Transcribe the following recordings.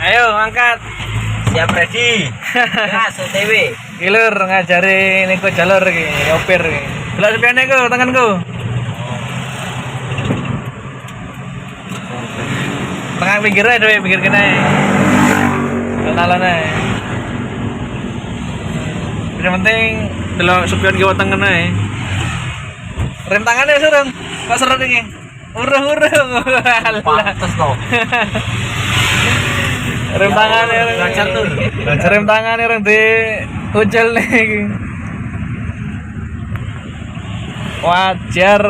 Ayo angkat. Siap ready. Gas OTW. Iki lur ngajari niku jalur iki, nyopir iki. Delok sepene ku tanganku. Tengah pinggir ae dhewe, pinggir kene ae. Kenalan ae. Yang penting delok spion kiwa tengen ae. Rem tangane wis urung. Kok seret iki? Urung-urung. Pantes to. Rem tangane Belajar, Lur. Rem tangane rem di ucel iki. Wajar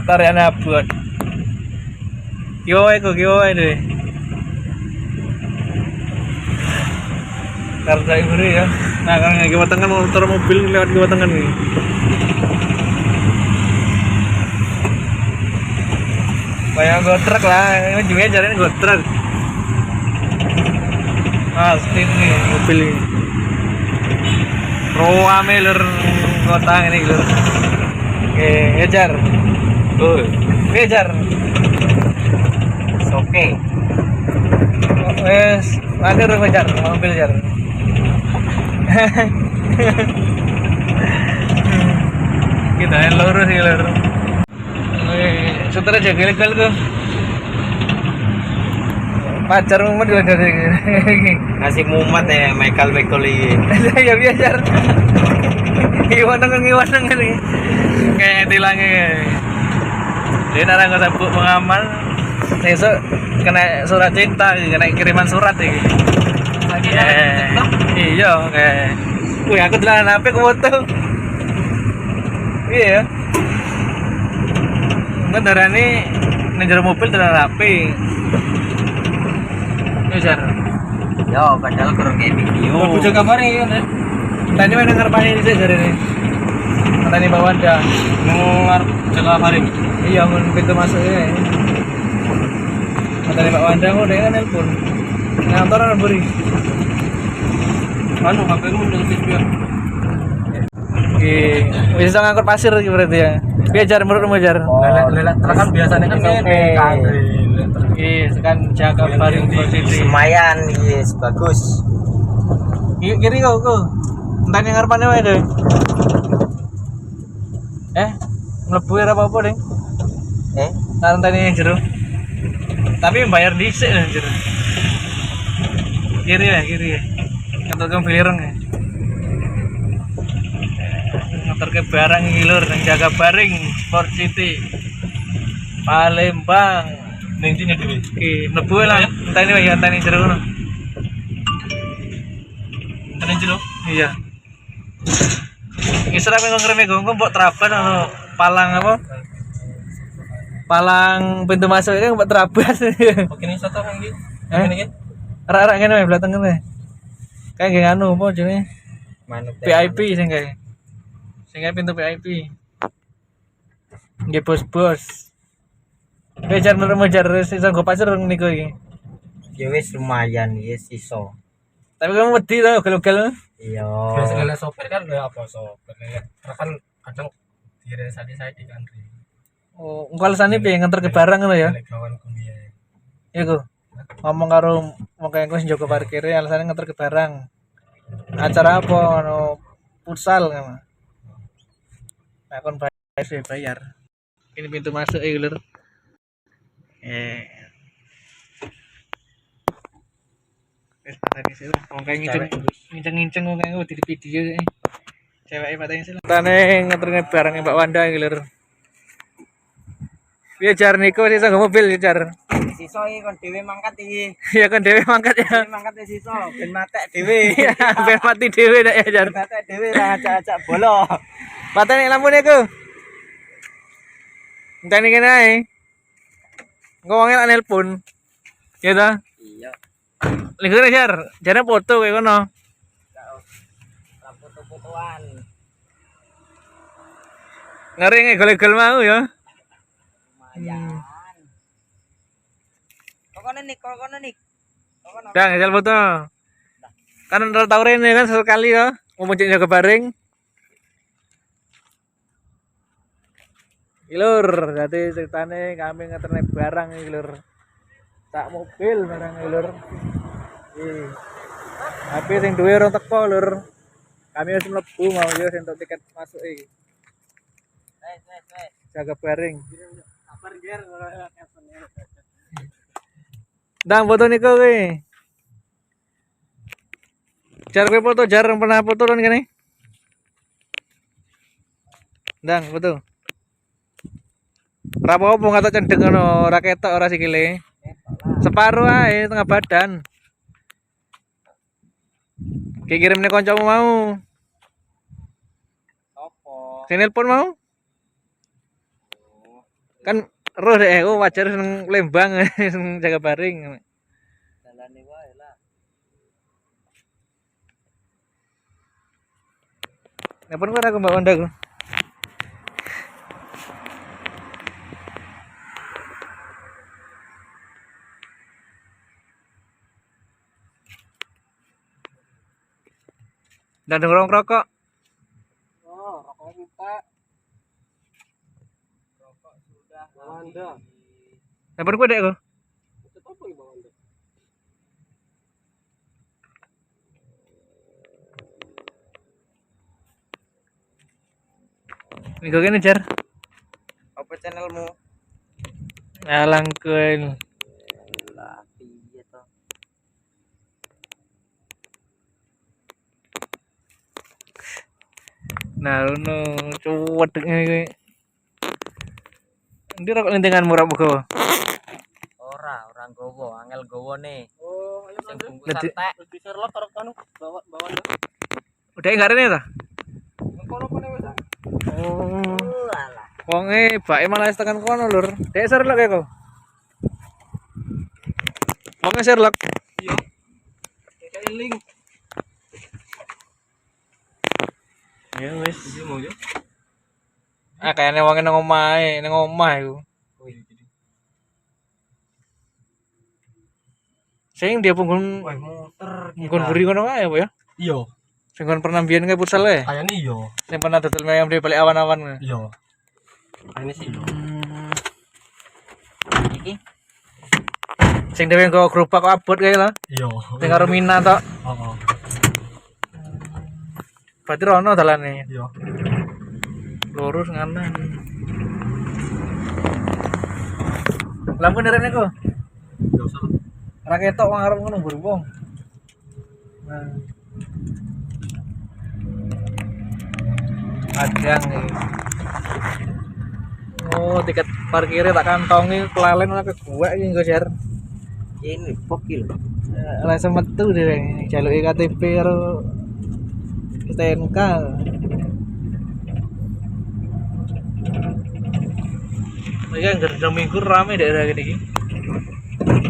tarian abot. Kiwa wae ku, kiwa wae dhewe. Karena ibu ya. Nah, kalau kiwa tengen motor mobil lewat kiwa tengen iki. Kayak go truk lah, ini juga caranya go truk. Pasti nih mobil ini. Rame lur kota ini lur. Oke, ya Jar. Oh, Oke, Jar. oke. Wes, ada rumah Jar, mobil Jar. Kita yang lurus sih lur. Wih, setelah jaga ilegal tuh. Pacar mumet juga dari Ngasih mumet ya Michael Michael iki. Ya biasa. Iwan nang iwan nang ini. Kayak tilangnya. Dia narang nggak sabuk pengaman. Besok kena surat cinta, kena kiriman surat iki. Iya, kayak. Wih, aku dolanan HP ku foto. Iya. Engko darane ning jero mobil dolanan HP. Yo, Jar. Yo, padahal kurang kayak video. Bojo kamare iki kan. Tadi mana ngarepane dhisik jarene. Tadi Pak Wanda. Nang ngarep jaga baring. Iya, mun pintu masuknya. Tadi Pak Wanda kok dia kan nelpon. Ngantor ana buri. Anu HP ku udah spion. Oke, wis iso ngangkut pasir iki berarti ya. Piye Jar menurutmu Jar? Lelek truk kan biasanya kan Oke. Oke, sekan jaga baring posisi. Lumayan, yes, bagus. Kiri kok kok. Entah yang ngarepane wae deh. Mlebu ora apa-apa, Ding. Eh, Ntar entah yang jero. Tapi bayar dhisik lho jero. Kiri ya, kiri ya. Ngeter ke Bilireng ya. Ngeter ke barang iki lur nang Jakabaring Sport City. Palembang. ning ndi dhewe? Oke, mlebu lah. Entah ini wae entah ini jero ngono. Ning jero. Iya. Ngisor apa ngreme engko mbok teraban ono palang apa? Palang pintu masuk ini mbok terabas. Oke, ini satu iki. Eh? Ini iki. Rak-rak ngene wae belakang ngene. Kayak geng anu apa jenenge? Manuk. VIP sing kae. Sing kae pintu VIP. Nggih bos-bos. Kowe jar menurutmu jar wis iso nggo pasir rung niku iki. Ya wis lumayan, yes iso. Tapi kamu wedi to gel-gel. Iya. Biasa lele sopir kan ya apa sopir lele truk kan kadang diresani saya di country. Oh, engko alasane piye ngeter ke barang ngono ya? Lele kawan kuliah. Iya ku. Ngomong karo wong kaya engko sing jaga parkire alasane ngeter ke barang. Acara apa ono futsal ngono. Nah, kon bayar sih bayar. Ini pintu masuk iki lur. Eh. Wis pateni sih lah. Wong kae nginceng nginceng-nginceng wong kae di video sih. Ceweke pateni sih lah. Tane ngeterne barang Mbak Wanda iki lur. Piye jar niku wis iso nggo mobil ya jar. Siso iki kon dhewe mangkat iki. Ya kan dhewe mangkat ya. Dhewe mangkat wis iso, ben matek dhewe. Iya, ben mati dhewe nek ya jar. Ben matek dhewe ra acak-acak bolo. Pateni lampune ku. Enteni kene ae. Engko wonge lak nelpon. Ya ta? Iya. Lingkune jar, jare foto kowe kono. Ora foto-fotoan. Ngeri ngegol-egol mau ya. Lumayan. Kono nih, kono nih. Kono. Dah ngejal foto. Kan ora tau rene kan sekali ya. Mau muncul jaga baring. Iki lur, dadi ceritane kami ngeterne barang iki lur. Tak mobil barang iki lur. Iya. Tapi sing duwe ora teko, Lur. Kami wis mlebu mau yo sing entuk tiket masuk iki. Jaga baring. Ndang foto niku kowe. Jar kowe foto jar pernah foto kan kene? Ndang foto. Ora apa-apa ngatok cendhek ngono, ora ketok ora sikile. Separuh ae tengah badan. Ki kirimne kancamu mau. Sopo? Sing nelpon mau? Kan roh deh, oh wajar seneng Lembang, seneng jaga baring. Dalane wae lah. Nelpon kowe ora aku Mbak Wanda ku. Dan nongkrong rokok. Oh, rokoknya minta. Rokok sudah. Bawanda. Nelpon kowe dek ku. Itu apa nih Bawanda? Minggu kene jar. Apa channelmu? Alang kowe. Lah, piye to? Nah, ngono cuwedek ngene kuwi. Endi rokok lintingan murah muga. Ora, ora nggowo, angel nggowone. Oh, ayo Sing Andre. bungkusan Ledi- tek. Wis di-share karo anu bawa Bawanda. Udah enggak rene ta? Nang kono kono wis. ah. Oh. Alah. Wonge bake malah wis tekan kono, Lur. Dek Sherlock ya kok. Wonge Sherlock. Iya. Kayak link. Ya wis. Iya mau ya. Ah kayaknya wonge nang omahe, nang omah iku. Oh iya jadi. Sing dia punggung Wah, muter. punggung buri kono kae apa ya? Iya, Sing kon pernah mbiyen kae futsal e. kayaknya iya. Sing pernah dodol mie ayam di balik awan-awan. Iya. Kayaknya sih iya. Iki Sing dhewe nggo gerobak abot kae lho. Iya. Sing karo Mina tok. Heeh. Berarti rono dalane. Iya. Lurus nganan. Lampu nerene kok. Ya usah lah. Ora ketok wong arep ngono mburi wong. Nah. Padang iki. Oh, tiket parkirnya tak kantongi kelalen ora keguwek iki nggo share. ini bokil. Ora iso metu dhewe jaluki KTP karo STNK. Iki anggar dina minggu rame daerah kene iki.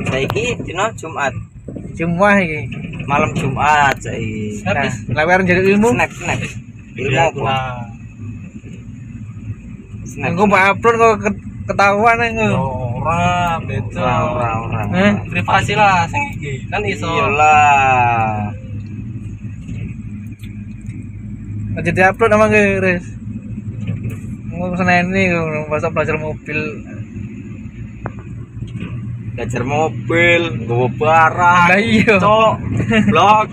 Saiki dina Jumat, Jumat iki. malam Jumat saiki. Nah, lek arep njaluk ilmu, Snap, snap. Ilmu Iya, apa? lah. Snap. engko mbak upload kok ketahuan engko. Ya ora, beda. Ora, ora, ora. Eh, Privasi lah sing iki. Kan iso. Iyalah. aja di-upload sama kowe, Riz. Engko seneni masa belajar mobil. Belajar mobil, nggawa barang. Lah iya. Cok. Blok.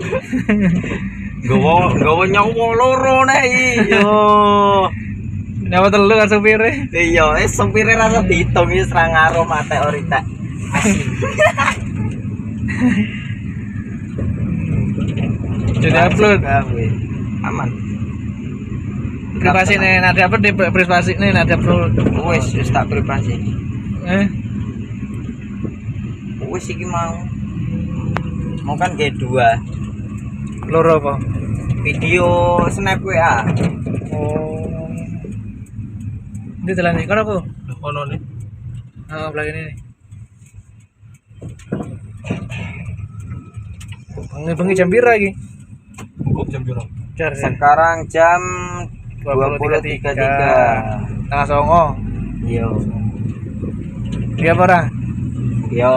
Nggawa nggawa nyawa loro nek iki. Yo. Nyawa telu kan supire. Iya, sopire rasa dihitung iki serang ngaruh mate orita. Jadi upload. Aman. Privasi nih, nanti upload di privasi nih, nanti upload. Wis, wis tak privasi. Eh, Wis iki mau. Mau kan G2 loro apa? video snap WA. Oh. Ini jalan nih, kono aku. Loh, kono nih. Oh, belakang ini nih. Bengi-bengi jam pira iki? Kok jam piro? Jar. Sekarang jam 20.33. Tengah songo. Iya. Iya apa ora? Iya.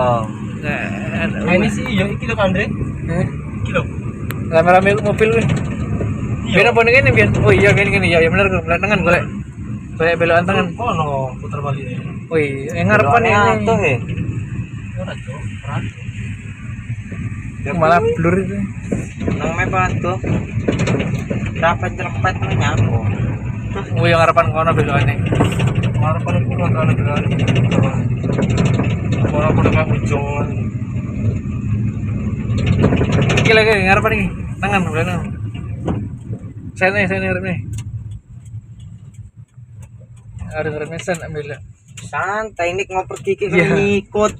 Nah, Nah, ini sih iya iki lho Andre. Eh, Iki lho. rame-rame mobil kuwi. Iya. Biar apa ngene biar. Oh iya gini gini ya, ya bener belok tengen golek. Golek belokan tengen. Kono puter balik. Oh iya, yang ngarepan ini. Atuh e. Ora, Cok. Ora. Malah blur itu. Nang map tuh. Rapat nyerempet nyapo. Oh, yang harapan kono belokane. Harapan aku ora ana belokane. Ora kudu kayak ujung. Iki lagi ngarepan iki. Tangan belakang. Sene sene ngarepne. Arep ngarepne sen ambil. Santai nik ngoper gigi Iya. ngikut.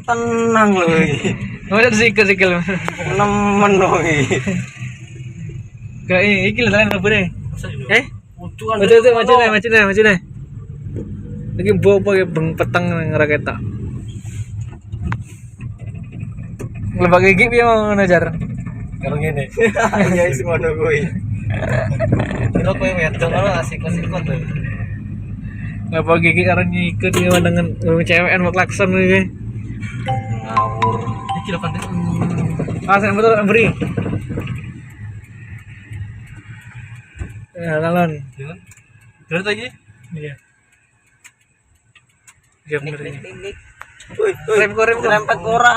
Tenang lho iki. Ngomong sikil sikil. Nemen lho iki. Gak ini iki lho dalan mlebune. Eh, Ucuan. maju tuh maju nih, maju nih, maju nih. Iki mbok apa ya beng peteng nang ora ketok. Nglebak gigi piye mau ngono jar? Kalau ngene. Ya wis ngono kuwi. Kira kowe wedok ngono asik-asikon lho. Nglebak gigi karo ngikut iki menengen wong cewekan mau klakson iki. Ngawur. Iki lho kan. Ah, saya betul beri. Ya, lalon. Iya kan? Terus lagi. Iya. Iya Nik bener nik ini. nik nik. Woi, woi. Rem kok, rem kok. Rempet ora.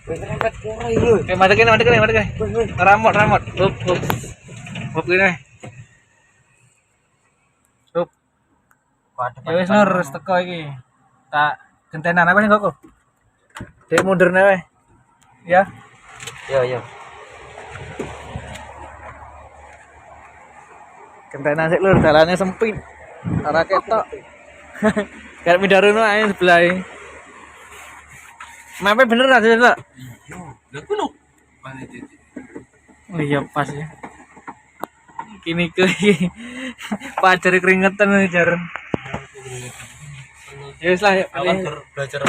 Woi, rempet ora iki lho. Eh, madek kene, madek kene, madek kene. Woi, woi. Ramot, ramot. Hup, hup. Hup gini. Hup. Ya wis Nur, wis teko iki. Tak gentenan apa sing kok? Dek mundur wae. Ya. Yo yo. Gentenan sik lur, dalane sempit. Ora ketok. Kayak Midarono ae sebelah e. Mape bener ra sih, Pak? Iya. Lah ku lho. Pane titik. Oh iya pas ya. Kini ke pacar keringetan jar. Ya wis lah, ya. Aku kan belajar